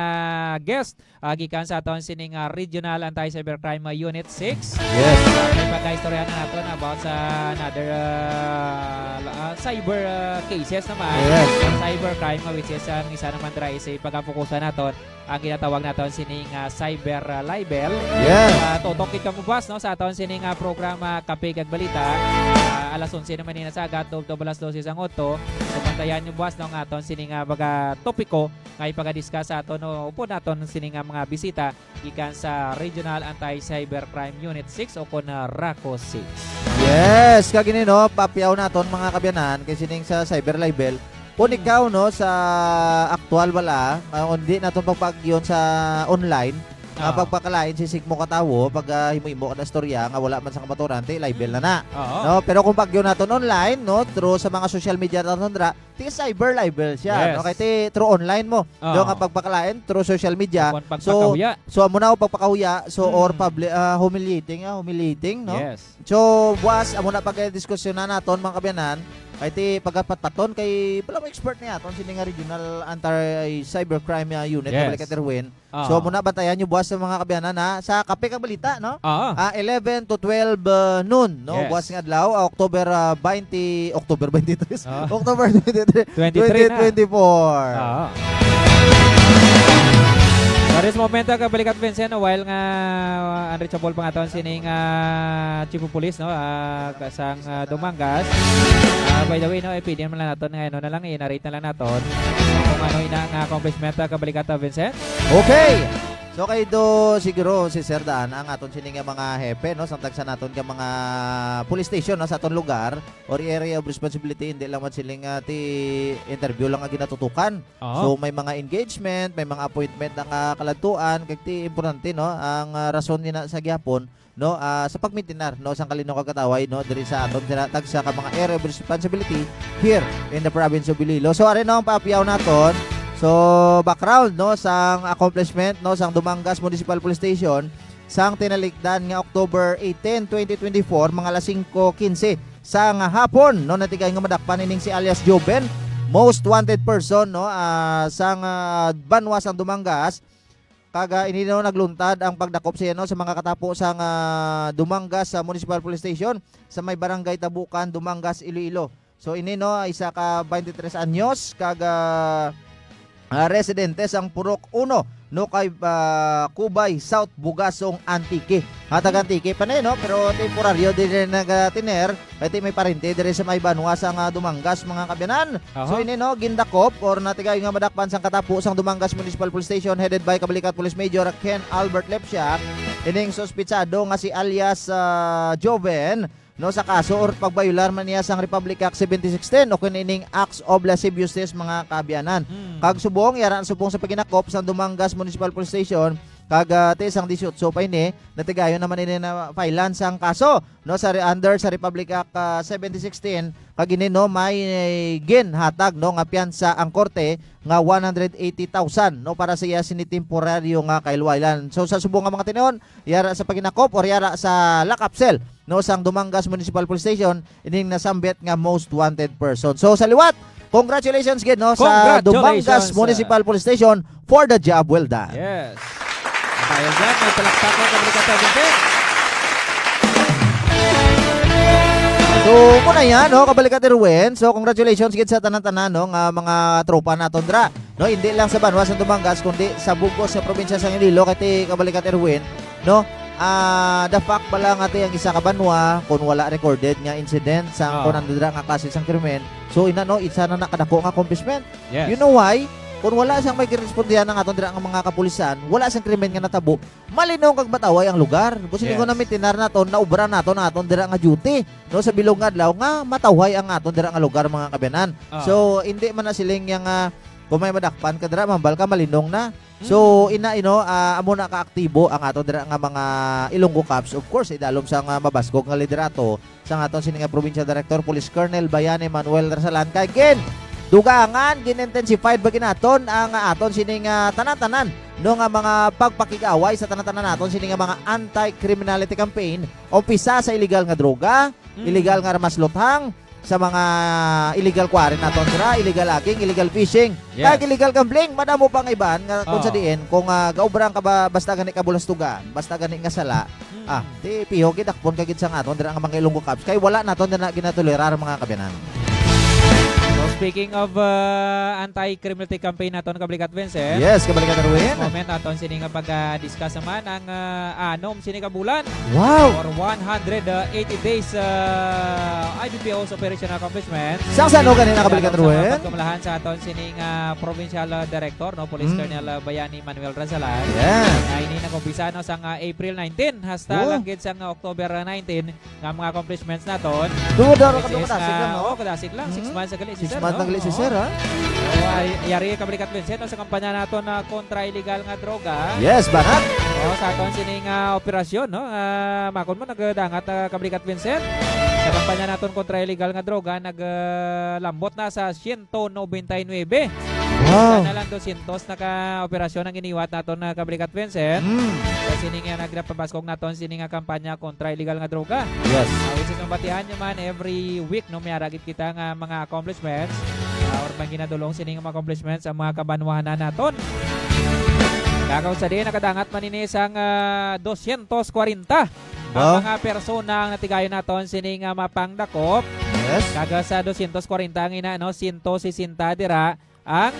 guest, uh, gikan sa aton sining, uh, Regional Anti-Cybercrime, uh, Unit six. Yes. Uh, may pagkaistorya na naton about sa another, uh, uh, cyber, uh, cases naman. Yes. Cybercrime, uh, which is, uh, ang isa naman dira is, uh, pagkapukusan naton ang ginatawag naton sini nga cyber, ah, libel. Yes. Ah, tutok gid kamo, boss, no, sa aton sini nga programa, Kape kag Balita. Ah, alas onse naman ni na sa agad, tubtob alas dose sang udto. Kung man Tayan niyo buwas, no, nga aton sini nga mga topiko nga ipagadiscuss sa aton, no, upod naton sini nga mga bisita gikan sa Regional Anti-Cybercrime Unit six o kon, ah, RACU six. Yes, kag ini, no, papiaw naton, mga kabyanan, kay sining sa cyber libel. Kung Hmm. ikaw, no, sa aktual bala, ah, hindi naton pagpagyon sa online, nga Ah. pagpakalain sa sigmo ka tawo, pag, ah, himo-himo ka na istorya nga wala man sa kamaturan, ti libel na na. Oo. No? Pero kung pagyon naton online, no, through sa mga social media naton dira, ti cyber libel siya, Yes. no? Kay ti through online mo, Oo. no, nga pagpakalain through social media. Kung So, pagpakahuya. so amo na o pagpakahuya, so, or Hmm. public, ah, humiliating, ah, humiliating, no? Yes. So, buwas, amo na pagdiskusyonan naton, mga kabyanan, kay ti pagapatpaton kay pala mo expert niya aton sini nga Regional Anti-Cybercrime, ah, Unit, Yes. Kabalikat Erwin. Ah. So, muna bantayan niyo buwas sa mga kabyanan, ha, sa Kape kag Balita, no? Ah. Ah, eleven to twelve, uh, noon, no? Yes. Buwas nga adlaw, ah, October, ah, twenty, October twenty-three. Ah. October twenty-three, Twenty-three na. twenty twenty-four. Ah. Sa this momento, Kabalikat Vincent, while nga, uh, unreachable pa nga taon sining, ah, Chief of Police, no? Ah, kasang, ah, Dumangas. Ah, by the way, no, eh, pwede naman lang naton nga, ano na lang, i-narrate na lang naton kung ano ina nga accomplishment, ah, Kabalikat, ah, Vincent. Okay. So, kay do, siguro, si Sir Daan, ang aton sini nga mga hepe, no, sang tagsa naton nga mga police station, no, sa aton lugar or area of responsibility, hindi lang man siling, ah, ti interview lang ang ginatutukan. Oo. So, may mga engagement, may mga appointment na nga kaladtuan, kag ti importante, no, ang, ah, rason nina sa gihapon, no, ah, sa pagmintinar, no, sang kalinaw kag kataway, no, diri sa aton sina-, tagsa ka mga area of responsibility here in the province of Iloilo. So, ari, no, ang paapiaw naton. So, background, no, sang accomplishment, no, sang Dumangas Municipal Police Station sang tinalikdan nga October eighteen, twenty twenty-four, mga alas singko quince sang hapon, no, natigayon nga madakpan ining si alias Joven, most wanted person, no, ah, sang, ah, banwa sang Dumangas. Kag, ah, ini, no, nagluntad ang pagdakop siya, no, sa mga katapo sang, ah, Dumangas sa Municipal Police Station sa may Barangay Tabukan, Dumangas, Iloilo. So, ini, no, isa ka twenty-three anyos kag, ah, ah, residente sang Purok Uno, no, kay, ah, Cubay South, Bugasong, Antique. Hatag Antique pa ni, no, pero temporaryo din rin nagatiner. Kay ti may parente diri sa may banwa sang, ah, Dumangas, mga kabyanan. Aha. So, ini, no, gindakop or natigayon nga madakpan sang katapo sang Dumangas Municipal Police Station headed by Kabalikat Police Major Ken Albert Lepsia. Ining suspitsado nga si alias, ah, Joven, no, sa kaso or pagbayular man niya sang Republic Act seventy sixteen o kun ining Acts of Lasciviousness, mga kaabyanan. Mm. Kag subong, yara subong sa paginakop sang Dumangas Municipal Police Station, kag, ah, ti sang dieciocho pa ini, natigayon naman ini na filean sang kaso, no, sa re-, under sa Republic Act, ah, seventy sixteen, kag ini, no, may ginhatag, no, nga piyansa ang korte nga one hundred eighty thousand, no, para sa iya sini temporaryo nga kailwailan. So, sa subong nga mga tinuon, yara sa paginakop or yara sa lock-up cell, no, sang Dumangas Municipal Police Station, ining nasambit nga most wanted person. So, sa liwat, congratulations gid, no, sa Congratulations, Dumangas sir. Municipal Police Station for the job well done. Yes. Dahil dyan, may palakpakan, Kabalikat Erwin. So, muna yan, no, Kabalikat Erwin. So, congratulations gid sa tanan-tanan, no, nga mga tropa naton dra. No, hindi lang sa banwa sa Dumangas, kundi sa bugos nga probinsya sa Iloilo, kay ti Kabalikat Erwin, no? Ah, the fact pala nga ti ang isa ka banwa, kung wala recorded nga incident sa Ah. kung ano dira nga klase sang krimen, so ina, no, isa na nakadako nga accomplishment. Yes. You know why? Kung wala sang may girespondihan ang aton dira nga mga kapulisan, wala sang krimen nga natabo, malinong kag mataway ang lugar. Busi Yes. ko na mitinar naton, naubra naton ang aton dira nga duty, no, sa bilog nga adlaw nga mataway ang aton dira nga lugar, mga kabiyanan. Ah. So, hindi man na siling yang, ah, kung may madakpan ka dira, mambal ka, malinong na. So, Mm. ina, ino, ah, amo na kaaktibo ang ato dira nga mga Ilonggo Cops. Of course, idalom sa nga mabaskog nga liderato sa aton sini nga Provincial Director Police Colonel Bayani Manuel Rasalan. Kay gin, dugangan, gin-intensified ba ginaton ang aton sini nga tanan-tanan, no, nga mga pagpakig-away sa tanan-tanan naton sini nga mga anti-criminality campaign. Umpisa sa illegal nga droga, Mm. illegal nga armas luthang, sa mga illegal quarry naton dira, illegal logging, illegal fishing, Yes. kag illegal gambling, madamo pa nga iban nga kung sa Oo. diin, kung, ah, gaobra ka ba, basta gani kabulastugan, basta gani nga sala, Hmm. ah, di piho gid, dakpon ka gid sa nga aton dira nga mga Ilonggo Cops, kay wala naton dira ginatolerar, mga kabiyanan. Most Speaking of, uh, anti-criminality campaign naton, Kablikat Vincent. Yes, Kablikat Erwin. This moment, aton sini nga pag-discuss naman ang, uh, anom sini ka bulan. Wow! Or one hundred eighty days, uh, I B P O's operational accomplishment. Sa, sa ano ganina, Kablikat Erwin? Pagkamalahan sa aton sini nga provincial, uh, director, no, Police Mm. Colonel, uh, Bayani Manuel Razalan. Yeah. Na ini nag-umpisa, no, sang, uh, April nineteen hasta Oh. lang gid sang, uh, October nineteen. nga mga accomplishments naton. Duha daw Which ka is kadasig nga, lang, no? Oh, kadasig lang. Six Mm. months na gali, Six sir, months no? na gali si Oo. sir, ha? Oh, ay, yari, Kablikat Vincent, no, sa kampanya naton na kontra illegal nga droga. Yes, banat. Oh, sa aton sini nga operasyon, no? Ah, makon mo, nagdangat, ah, Kablikat Vincent. Sa kampanya naton kontra illegal nga droga, nag, ah, lambot na sa siyento nobenta y nuebe. Wow. Sana lang dosyentos na ka operasyon ang giniwat naton na, Kablikat Vincent. Mm. Sa sini nga nagpabaskog naton, sini nga kampanya kontra illegal nga droga. Yes. Ah, which is mabatian nyo man, every week, no, may ara gid kita nga mga accomplishments, ah, or may ginadulong sini nga mga accomplishments ang mga kabanwahanan naton. Kagaw sa diin, nakadangat man ini sang, ah, dosyentos kwarenta ang Wow. mga persona ang natigayon naton sini nga mapangdakop. Yes. Kag sa dosyentos kwarenta ang ina, no, siyento sesenta dira ang,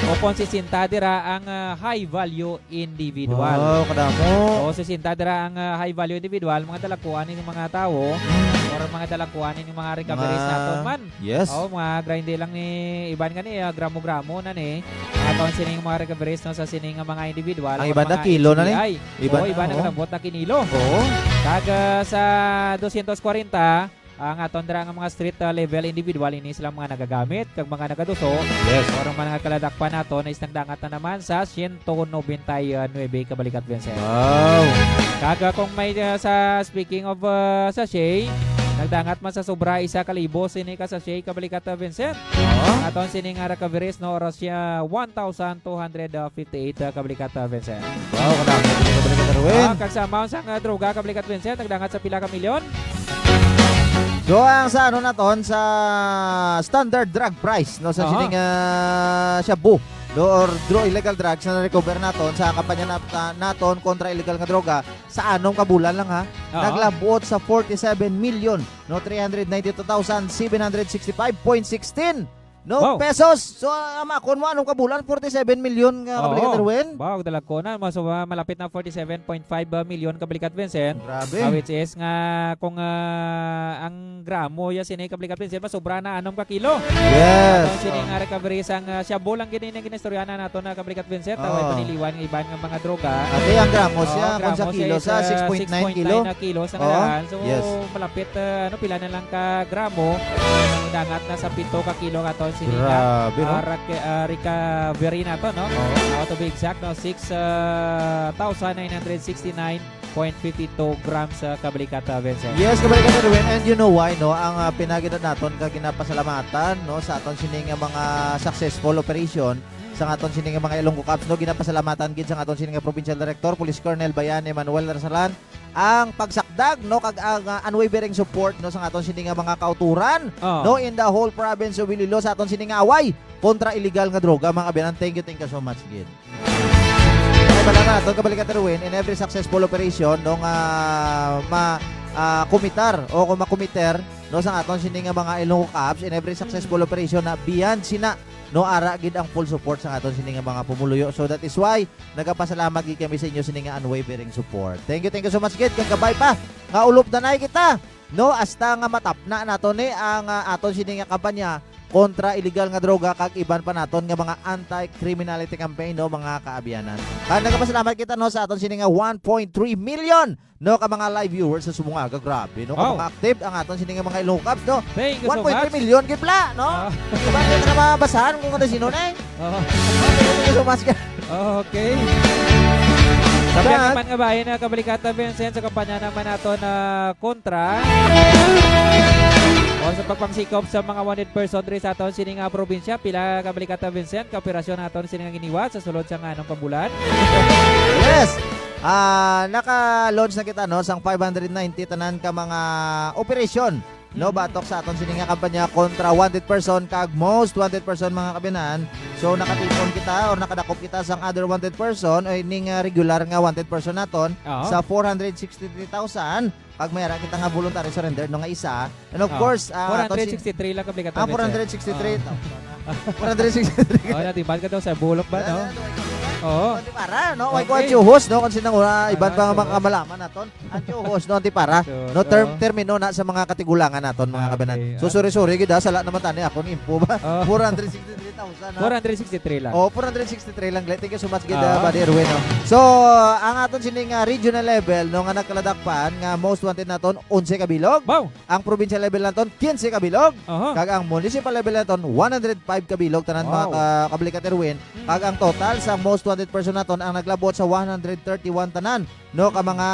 o kon sesenta dira ang, ah, high value individual. Wow, kadamo. O, sesenta dira ang, ah, high value individual, mga dalagkuan ning mga tawo, Mm. or mga dalagkuan ning mga recoveries Mga naton man. Yes. O, mga grande lang ni iban nga ni, ah, gramo-gramo na ni. Aton sining mga recoveries, no, sa sining mga individual Ang or iban na mga kilo na ni. H B I. Iban O, na, iban na oo. Nagabot na kinilo. Oo. Kag, ah, sa dosyentos kwarenta, ang aton dira nga mga street, ah, level individual, ini sila mga nagagamit kag mga nagaduso. Yes. Or ang mga kaladakpan nato na is nagdangat na naman sa siyento nobenta y nuebe, Kablikat Vincent. Wow. Kag, ah, kung may, ah, sa speaking of, ah, sachet, nagdangat man sa sobra isa ka libo sini ka sachet, Kablikat, ah, Vincent. Oo. Aton sini nga recoveries, no, oras siya one thousand two hundred fifty-eight, ah, Kablikat, ah, Vincent. Wow, kadamo, Kablikat Erwin. Ah, kag sa amount sang, ah, droga, Kablikat Vincent, nagdangat sa pila ka milyon? So, ang sa ano naton, sa standard drug price, no, sa Aha. sining, ah, shabu, no, or dro-, illegal drugs na na-recover naton sa kampanya na, na, naton kontra illegal nga droga, sa anom ka bulan lang, ha, Aha. naglabuot sa forty-seven million, no, three hundred ninety-two thousand seven hundred sixty-five point sixteen. No, Wow. pesos. So, ah, makon mo, anong kabulan? Forty-seven million nga Oo. Kablikat Erwin? Wow, dalagko na. Mas, ah, malapit na forty-seven point five million, Kablikat Vincent. Grabe. Ah, which is nga, kung, ah, ang gramo ya sini, Kablikat Vincent, mas sobra na anom ka kilo. Yes. Ato sini Oh. nga recovery sang, ah, shabu lang gid ini nga ginistoryahan nato na, Kablikat Vincent. Ah, way Oo. paniliwan nga iban nga mga droga. Ate, ang gramo Oo, siya, kung sa gramo siya kilo, is, sa ah, six point nine kilo. six point nine na kilo sa Oo. ngalahan. So, Yes. malapit, ah, ano, pila na lang ka gramo, dangat na sa pito ka kilo aton sini nga, Grabe, no? ah, rec-, ah, recovery nato, no? Oo. Ah, to be exact, no, six, ah, thousand nine hundred sixty-nine point fifty-two grams, ah, Kablikat, ah, Vincent. Yes, Kablikat Erwin, and you know why, no? Ang, ah, pinagidad naton ka ginapasalamatan, no, sa aton sini nga mga successful operation, sa aton sini nga mga Ilonggo Cops, no, ginapasalamatan gid sa aton sini nga Provincial Director, Police Colonel Bayan Emmanuel Rasalan, ang pagsakdag, no, kag ang, ah, unwavering support, no, sa aton sini nga mga kauturan, Oo. no, in the whole province of Iloilo, sa aton sini nga away kontra illegal nga droga, mga kaabyanan. Thank you, thank you so much gid. Ay, pala na, aton kabalikan, Erwin, in every successful operation, no, nga ma-, ah, kumitar o kung makumiter, no, sa aton sini nga mga Ilonggo Cops, in every successful Mm. operation na beyond sina, no, ara gid ang full support sa aton sini nga mga pumuluyo. So that is why nagapasalamat gid kami sa inyo sini nga unwavering support. Thank you, thank you so much gid. Kag kabay pa nga ulop na nay kita, no, hasta nga matapna nato ni ang, ah, aton sini nga kampanya kontra illegal nga droga kag iban pa naton nga mga anti-criminality campaign, no, mga kaabyanan. Kag nagapasalamat kita, no, sa aton sini nga one point three million, no, ka mga live viewers sa subong aga. Grabe, no, ka Wow. mga active ang aton sini nga mga Ilonggo Cops, no? Thank you so One point three much. million gid pala, no? Ah. Diba, hindi na mabasahan kung ano sino na eh. Oh. Thank you so much, guys. Okay. Sa Sa biyahe naman nga bahin, ah, kabalikan ta, Vincent, sa kampanya naman nato na kontra o sa pagpangsikop sa mga wanted person diri sa aton sini nga probinsya, pila kabalikan ta, Vincent, ka operasyon naton sini nga giniwa sa sulod sa nga anong kabulan? Yes. Ah, naka-launch na kita, no, sang five hundred ninety tanan ka mga operasyon, no, Mhm. batok sa aton sini nga kampanya kontra wanted person kag most wanted person, mga kaabyanan. So, nakatipon kita or nakadakop kita sang other wanted person o ining, ah, regular nga wanted person naton Oo. sa four hundred sixty-three thousand. Kag may ara kita nga voluntary surrender, no, nga isa. And of Oo. course, ah, aton si- Four hundred sixty-three lang, kabalikan ta, Ah, Vincent. four hundred sixty-three. Oo. Four hundred sixty-three. Oh, natiman ka daw sa bulok ba, no? Oo. Antipara, no? Way ko ang tsuhos, no? Kung sino nga, iban pa nga mga kamalaman naton. Ang tsuhos, no, Antipara? Sure, no, term, oo. Termino na sa mga katigulangan naton, mga kabanan. Okay, so, ah. Sorry, sorry, gid, ah, sala naman tani akong info ba? Oh. Four hundred sixty-three thousand, ha? Four hundred sixty-three lang. Oh, four hundred sixty-three lang. Thank you so much, gid, ah, ah, Buddy Erwin, no? So, ang aton sining, ah, regional level, no, nga nagkaladakpan nga most wanted naton, onse ka bilog. Wow! Ang provincial level naton, quince ka bilog. Aha. Kag ang municipal level naton, one hundred five ka bilog, tanan, mga, wow, ka-, kabalikat, Erwin. Mm. Kag ang total sa most wanted person naton ang naglabot sa one hundred thirty-one tanan, no, ka mga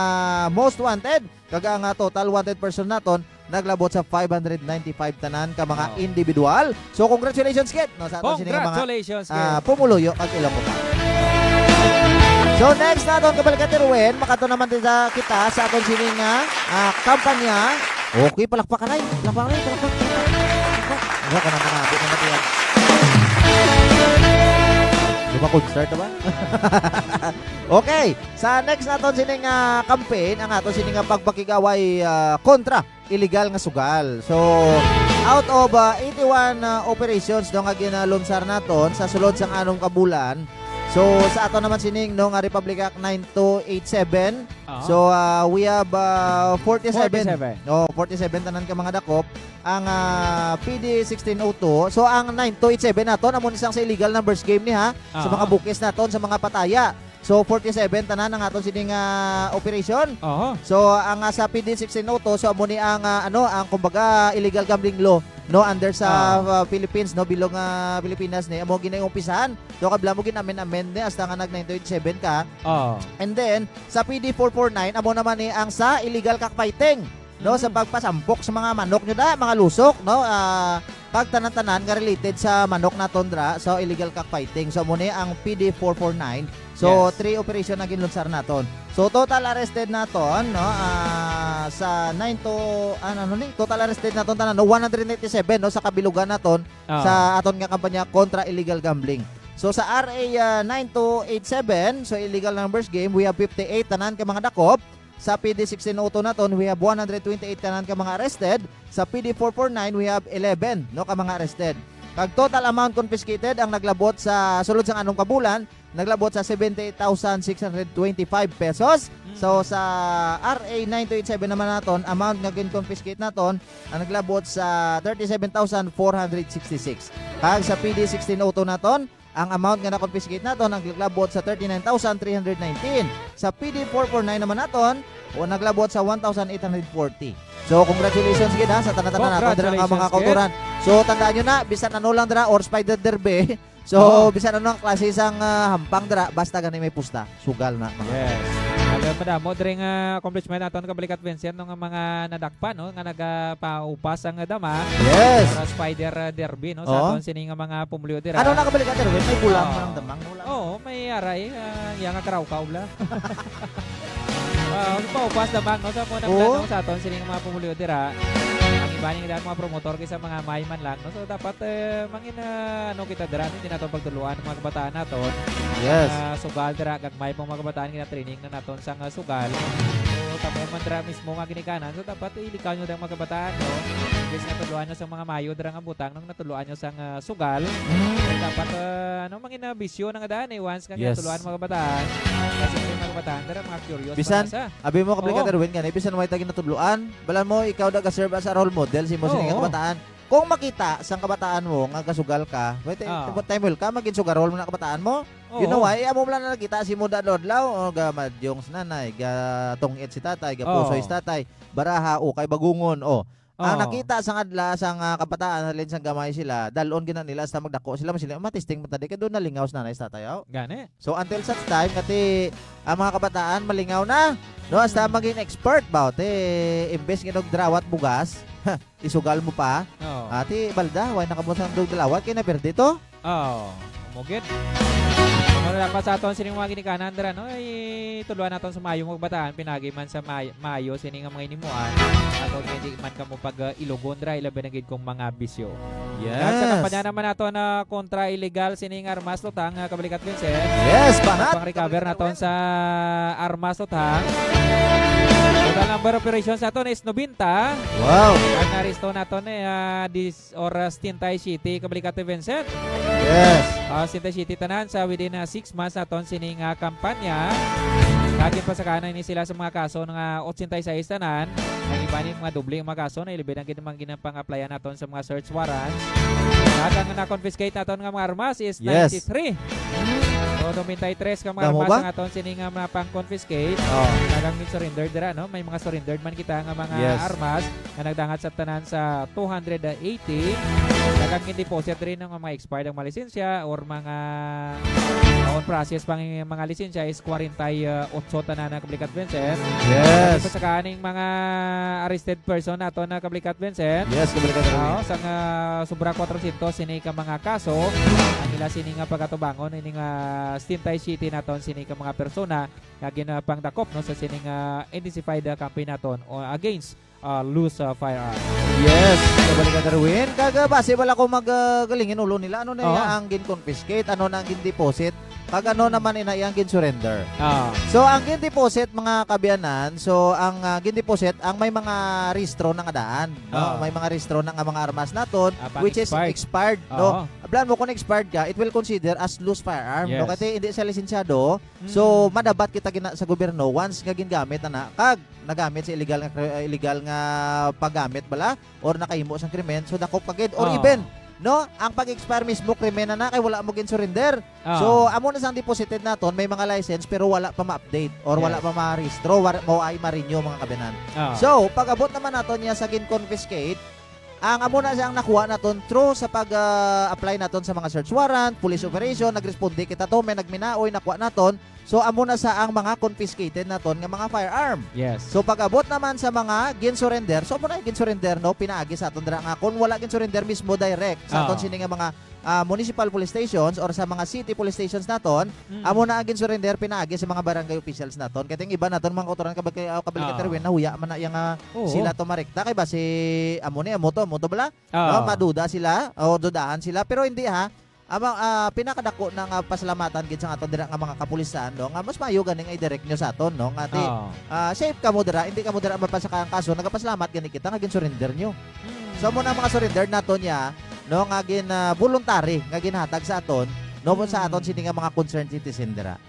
most wanted. Kag ang, ah, total wanted person naton naglabot sa five hundred ninety-five tanan ka mga, wow, individual. So, congratulations, kid, no, sa aton sining mga, congratulations, ah, kid, pumuluyo kag Ilonggo Cup. So, next naton, kabalikat, Erwin, makadto naman kita sa aton sining, ah, ah, kampanya. Okay, palakpak, aray. Palakpak, aray. Palakpak, palakpak, palakpak. Ano ka naman, abot naman yan. Di ba concert ba? Okay, sa next naton sining, ah, campaign, ang aton sining, ah, pagpakig-away, ah, kontra illegal nga sugal. So, out of, ah, eighty-one, ah, operations, no, nga ginalunsar naton sa sulod sang anom ka bulan, so, sa ato naman sining, no, nga Republic Act nine two eight seven, aha, so, ah, we have, ah, forty-seven. Forty-seven. Oh, forty-seven tanan ka mga dakop. Ang, ah, P D sixteen oh two, so, ang nine two eight seven naton, amo ni sang sa illegal numbers game ni, ha, sa, aha, mga bukis naton, sa mga pataya. So, forty-seven tanan ang aton sining, ah, operasyon. Oho. So, ang, ah, sa P D sixteen oh two, so amo ni ang, ah, ano, ang kumbaga illegal gambling law, no, under sa, ah, ah, Philippines, no, bilog nga Pilipinas ni, amo ginaumpisahan. So, kabla mo gin-amend-amend ni hasta nga nag nine two eight seven ka. Oo. And then, sa P D four four nine, amo naman ni ang sa illegal cockfighting, no, sa, mhm, pagpasampok sa mga manok nyo da, mga lusok, no, ah, kag tanan-tanan nga related sa manok naton dra, so illegal cockfighting. So, amo ni ang P D four four nine. So, yes, three operation na ginlunsar naton. So, total arrested naton, no, ah, sa nine to, ano, ano ni? Total arrested naton tanan, no, one hundred ninety-seven, no, sa kabilugan naton, ah, sa aton nga kampanya kontra illegal gambling. So, sa R A, ah, nine two eight seven, so illegal numbers game, we have fifty-eight tanan ka mga dakop. Sa P D sixteen oh two naton, we have one hundred twenty-eight tanan ka mga arrested. Sa P D four four nine, we have eleven, no, ka mga arrested. Kag total amount confiscated ang naglabot sa sulod sang anom ka bulan, naglabot sa seventy-eight thousand six hundred twenty-five pesos. Mm. So, sa R A nine two eight seven naman naton, amount nga gin-confiscate naton, ang naglabot sa thirty-seven thousand four hundred sixty-six. Kag sa P D sixteen oh two naton, ang amount nga na-confiscate naton ang naglabot sa thirty-nine thousand three hundred nineteen. Sa P D four four nine naman naton, o naglabot sa one thousand eight hundred forty. So, congratulations gid, ha, sa tanan-tanan naton dira nga mga, congratulations, kautoran. So, tandaan nyo na, bisan ano lang dira, or spider derby. So, oo, bisan ano ang klase sang, ah, hampang dira, basta gani may pusta, sugal na, mga, yes, kapatid. Madamo diri nga accomplishment aton kabalikat Vincent, no, nga mga nadakpan, no, nga nagapaupas ang dama. Yes. Para spider, ah, derby, no, sa, oo, aton sini nga mga pumuluyo dira. Ano na kabalikat, Erwin? May bulang, oo, ang damang, no? Oo, may aray, ah, iya nga karawkaw bala. Ah, ano pa, upas damang, no? Sa mga, oo, nagdano sa aton sini nga mga pumuluyo dira. Ang iba ning daan mga promotor kaysa mga may man lang, no? So, dapat, eh, mangin, ah, ano kita dira, hindi naton pagtuluan ang mga kabataan naton. Yes. Ang, ah, sugal dira, gagmay pang mga kabataan, gina-training na naton sa, ah, sugal. So, kamo man dira mismo nga ginikanan, so, dapat ilikaw nyo dira mga kabataan, no? Imbes nga tuluan nyo sa mga mayo dira nga butang, nung natuluan nyo sa, ah, sugal, mm, dapat, ah, ano, mangin, ah, bisyo na nga daan, eh, once nga, yes, ginatuluan mga kabataan. Kasi yung mga kabataan dira, mga curious pa, bisan na sa abi mo, kabalikat, oo, Erwin, gani, bisan way ta ginatudloan, bala mo, ikaw da ga-serve as a role model sa imo sini nga, oo, kabataan. Kung makita sang kabataan mo nga gasugal ka, wait, ah, time will come, magin sugarol mo na kabataan mo. You know, oo, why? Amo lang na nakita si mo da adlaw-adlaw, o, ga madyong si nanay, ga tungit si tatay, ga pusoy, oo, si tatay, baraha, ukay, bagungon, o. Ang, oo, nakita sang adlaw, sang, ah, kabataan, halin sang gamay sila, dalon gina nila hasta magdako sila, mas sila, matisting man tadi, kay doon nalingaw sa nanay sa tatay, aw. Gani. So, until such time, kati, ang mga kabataan, malingaw na. No, hasta, mm, maging expert ba? Te, imbes nga nagdrawat bugas, isugal mo pa. Oo. Ati, balda, way nakabot sang dug dalawat, kay naperde to. Oo, umugid. Mura dapat sa aton sining mga ginikanan dira, no? Ay, tuluan naton sa mayo mga kabataan, pinagi man sa may-, mayo sini nga mga hinimuan. Aton nga di man kamo pag, uh, ilugon dira, ilabi na gid kung mga bisyo. Yes. At sa kampanya naman nato na kontra illegal sining armas lutang, uh, kabalikat Vincent. Yes, bahat. Pang-recover naton sa armas lutang. Total nga Number of operations naton is nobenta. Wow. Ang naresto naton, eh, ah, dis-, or, ah, setenta y siete, kabalik ka, Vincent. Yes. Ah, setenta y siete tanan sa within, ah, six months naton sining, ah, kampanya. Kag ginpasakaan na ini sila sa mga kaso nga ochenta y seis tanan. Ang iba ni mga doble ang mga kaso na ilibid ang gin-, mga ginapang-applyan naton sa mga search warrants. Kag ang na-confiscate naton nga mga armas is Yes. ninety-three. So, nobenta y tres ka mga Damo armas ba? ang aton sini nga mga pang-confiscate. Oh. Kag ang surrender dira, no? May mga surrendered man kita nga mga Yes. armas nga nagdangat sa tanan sa two hundred eighty. Kag ang gin-deposit diri nga mga expired ang mga lisensya or mga on process pang mga lisensya is forty-eight tanan na, kabalik ka, Vincent. Yes. Kag sa kaning mga arrested person naton na, kabalik ka, Vincent. Yes, kabalik ka, Vincent. Oo, sa nga sobra kwatrocientos sini ka mga kaso, ang ila sini nga pagatubangon, ini nga setenta y siete naton sini ka mga persona nga ginapangdakop, no, sa sini nga intensified, ah, campaign naton o against, ah, loose, ah, firearm. Yes, kabalik ka, Darwin. Kag, ah, base wala ko mag, ah, galingin ulo nila. Ano na Oo. iya ang gin-confiscate? Ano na ang gin-deposit? Kag ano Hmm. naman ina iya ang gin-surrender? Ah. So, ang gin-deposit, mga kaabyanan, so, ang, ah, gin-deposit, ang may mga rehistro na nga daan, no? Ah. May mga rehistro na nga mga armas naton, Ah, pang which is expired. expired, no? Oo. Ablan mo, kung expired ka, it will consider as loose firearm, no? Yes. Kasi hindi siya lisensyado. So, Mm. madabat kita gina-, sa gobyerno once nga gingamit na na, kag nagamit sa illegal nga kri-, ah, illegal nga paggamit bala or nakahimo sang krimen, so dakop ka gid. Or Oh. even, no, ang pag-expire mismo krimen na na kay wala mo gin-surrender. Oh. So, amo na sang deposited naton, may mga license pero wala pa ma-update or wala Yes. pa ma-rehistro, wala mo ay ma-renew, mga kaabyanan. Oh. So, pag-abot naman naton niya sa gin-confiscate, ang amo na siya ang nakuha naton through sa pag, ah, apply naton sa mga search warrant, police Mm. operation, nagresponde kita to, may nagminaoy, nakuha naton. So, amo na sa ang mga confiscated naton nga mga firearm. Yes. So, pag-abot naman sa mga gin-surrender, so amo na yung gin-surrender, no, pinaagi sa aton dira nga kung wala gin-surrender mismo direct sa aton Ah. sini nga mga, ah, municipal police stations or sa mga city police stations naton, Mm. amo na ang gin-surrender pinaagi sa mga barangay officials naton. Kaya yung iba naton mga kautoran, kabag-, ah, kabalikat Ah. Erwin, nahuya man na yung, ah, Oo. sila to marekta. Kay ba si amo ni, amo to, amo to bala? Ah. No, maduda sila o dudahan sila, pero hindi ha. Ama, ah, pinakadako na nga pasalamatan gid sa aton dira nga mga kapulisan, no, nga mas maayo gani nga i-direct nyo sa aton, no, nga ti, Oo. ah, safe kamo dira, hindi kamo dira mapasaka ang kaso, nagapasalamat gani kita nga gin-surrender nyo. Mm. So, amo na mga surrender naton ya, no, nga gin, ah, voluntary nga ginhatag sa aton, no, sa Mm. aton sini nga mga concerned citizen dira.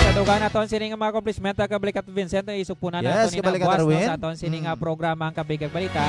Sa dugang naton sini nga mga accomplishment, ah, kabalikat Vincent, ay isugpunan Yes, naton ni kabalikat Nabwas, no, Darwin. sa aton sini nga Mm. programa, ang Kabig kag Balita.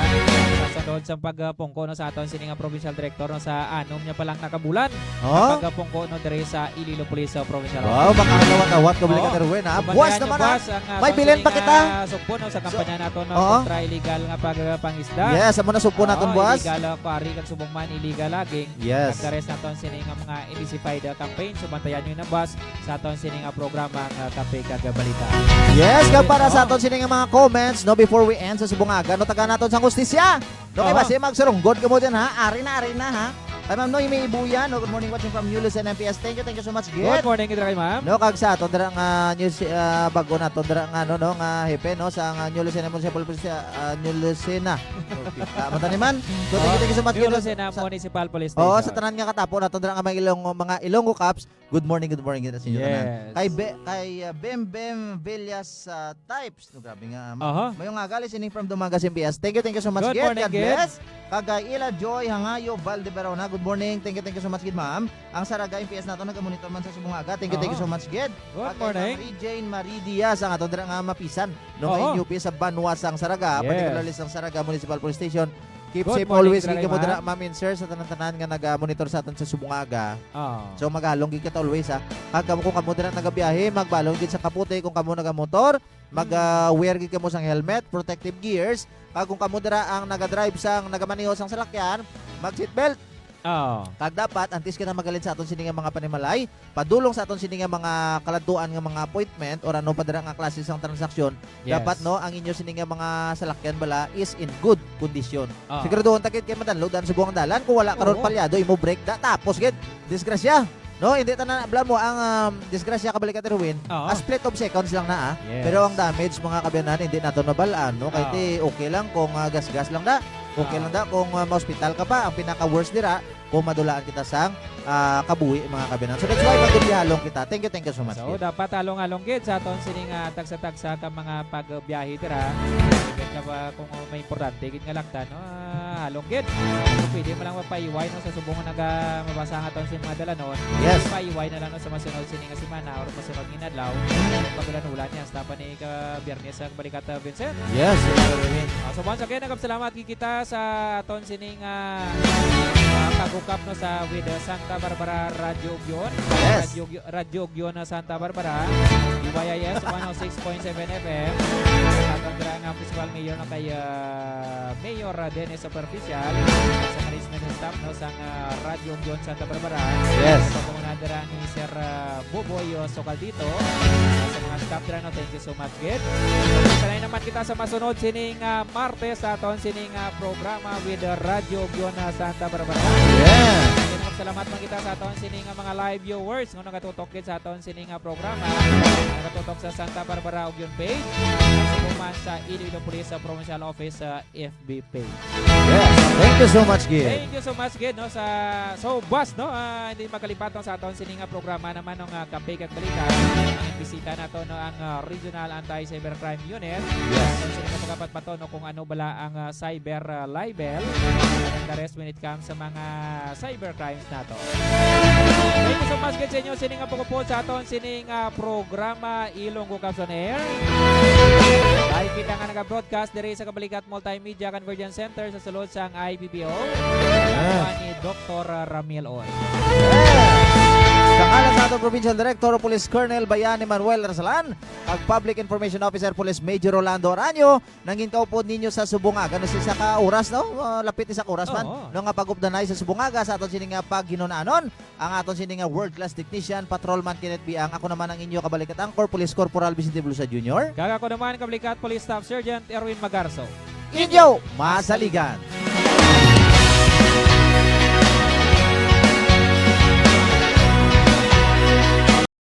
Sa sunod sa pagpungko, no, sa aton sini nga provincial director, no, sa anom niya pa lang nakabulan, Oh? ang pagpungko, no, diri sa Iloilo Police, ah, Provincial Wow, Office. makakawat-awat, kabalikat Oo. Darwin, ha? Kumbaga, Buwas ano, naman, ha? buwas ang, ah, May aton bilin sini pa nga kita. sugpo, no, sa Sa kampanya naton, no, Oo. kontra illegal nga pagpangisda. Yes, amo na sugpo Oo, naton, buwas. illegal, ah, quarry kag subong man, illegal logging. Yes. Kag the rest naton sini nga mga intensified, ah, campaign. So, bantayan nyo na, boss, sa aton sini nga programa nga Kape kag Balita. Yes, kag para sa Oh. aton sini nga mga comments, no, before we end sa subong aga, no, tagaan naton sang hustisya. No, kay Oh. basi magsurunggod kamo dyan, ha? Ari na, ari na, ha? Kay Ma'am Noemi Ibuya, no, good morning, watching from New Lucena M P S. Thank you, thank you so much, Gid. Good morning, Idra, kay Ma'am. No, kag sa aton dira nga news, ah, bago naton dira nga, no, no, nga hepe, no, sa nga New Lucena Municipal Police, ah, New Lucena. Okay. Tama ta ni man. So, thank you, thank you so much, New Gid, Lucena sa Municipal Police Oh, Station. sa tanan nga katapo naton dira nga mga Ilong-, mga Ilonggo Cops, good morning, good morning kita sa inyo tanan. Yes. Kay Be-, kay, uh, Bem Bem Villas, uh, Types. No, grabe nga, um, Aha. Mayong aga, listening from Dumagas M P S. Thank you, thank you so much, Good Gid. morning, God Gid. bless. Kag, uh, Ila Joy Hangayo Valdeberona. Good morning. Thank you, thank you so much, Gid, ma'am. Ang Saraga M P S nato nagamonitor man sa subong aga. Thank you, thank you Aha. so much, Gid. Good Kag kay morning. Ma'am Ray Jane Marie Diaz, ang aton dira nga mapisan. No, kay Oo. N U P sa Banwa sang Saraga, Yes. particularly sang Saraga Municipal Police Station. Keep Good safe morning, always, Dre gid kamo Rayma. dira, ma'am and sir, sa tanan-tanan nga naga-monitor sa aton sa subong aga. Oo. So, magalong gid kita always, ha. Kag kamo, kung kamo dira nagabiyahe, magbalong gid sa kapote. Kung kamo nagamotor, mag, Mm. ah, wear gid kamo sang helmet, protective gears. Kag kung kamo dira ang nagadrive sang, nagamaneho sang salakyan, mag-seatbelt. Oo. Kag dapat, antes kita magalin sa aton sini nga mga panimalay, padulong sa aton sini nga mga kaladtuan nga mga appointment or ano pa dira nga klase sang transaksyon, Yes. dapat, no, ang inyo sini nga mga salakyan bala is in good condition. Ah. Siguraduhon ta gid kay madanlog ang subong ang dalan. Kung wala karon Oo. palyado, imo brake da, tapos gid, disgrasya. No, hindi tanan, alam mo, ang, um, disgrasya, kabalikat, Erwin, Oo. a split of seconds lang na, ah. Yes. Pero ang damage, mga kaabyanan, hindi naton mabal-an, no? Kay Oo. ti, okay lang kung, ah, gas-gas lang da. Okay lang da kung, ah, ma-hospital ka pa. Ang pinaka-worst dira, kung madulaan kita sang, ah, kabuhi, mga kaabyanan. So, that's why magbihalong kita. Thank you, thank you so much, So, Kid. dapat halong-halong gid sa aton sining, ah, tagsa-tagsa ka mga pagbiyahe dira. Even ka ba kung may importante gid nga laktan, no? Ah, halong gid. Kung pwede mo lang mapaiway, no, sa subong nga naga-, mabasa nga aton sa mga dalanon. Yes. Paiway na lang, no, sa masunod sini nga semana or masunod nga adlaw. Pag-ulan-ulan yan, hasta pa ni ka Biyernes ang balikat, ah, Vincent. Yes, yes, sir. Ah, so once again, nagapasalamat gid kita sa aton sining, ah, ah, pag-hook up, no, sa with, ah, Santa Barbara Radyo Ugyon. Yes. Radyo Ugyon, Radyo Ugyon na Santa Barbara. D Y I S one oh six point seven F M. At ang dira nga Municipal Mayor na kay, ah, Mayor, ah, Dennis Superficial. Sa management staff, no, sang, ah, Radyo Ugyon Santa Barbara. Yes. Sa panguna dira ni Sir, ah, Boboy, ah, Socaldito. Sa mga staff dira, no, thank you so much, gid. Sanay naman kita sa masunod sining, ah, Martes sa aton sining, ah, programa with, ah, Radyo Ugyon, ah, Santa Barbara. Yeah. Salamat man kita sa aton sining, ah, mga live viewers nga nagatutok gid sa aton sining, ah, programa. Nagatutok sa Santa Barbara Ugyon page. Sa man sa Iloilo Police, ah, Provincial Office, ah, F B page. Yes. Thank you so much, Gid. Thank you so much, Gid, no, sa, so, boss, no, ah, hindi makalipat, no, sa aton sining, ah, programa naman, no, nga Kape kag Balita. Ang bisita nato, no, ang, ah, Regional Anti-Cybercrime Unit. Yes. Sa sining pagkapatpato, no, kung ano bala ang, ah, cyber, ah, libel and the rest when it comes sa mga cybercrimes nato. Thank you so much, gid, sa inyo sining nga pagupod sa aton sining, ah, programa Ilonggo Cops on Air. Ay kita nga naga-broadcast diri sa Kabalikat Multimedia Convergence Center sa sulod sang I P P O. Ah. Ako ni Doktor Ramil Oy. Sa ngalan sa aton Provincial Director, Police Colonel Bayan Emmanuel Rasalan, kag Public Information Officer, Police Major Rolando Aranyo, nangin kaupod ninyo sa subong nga, gano, sa isa ka oras, no? Ah, lapit isa ka oras man, Oo. no, nga pag-updanay sa subong nga sa aton sini nga paghinunanon, ang aton sini nga world-class technician, Patrolman Kenneth Biang. Ako naman ang inyo kabalikat anchor, Police Corporal Vicente Bulosa Junior. Kag ako naman, kabalikat Police Staff Sergeant Erwin Magarso. Inyo masaligan.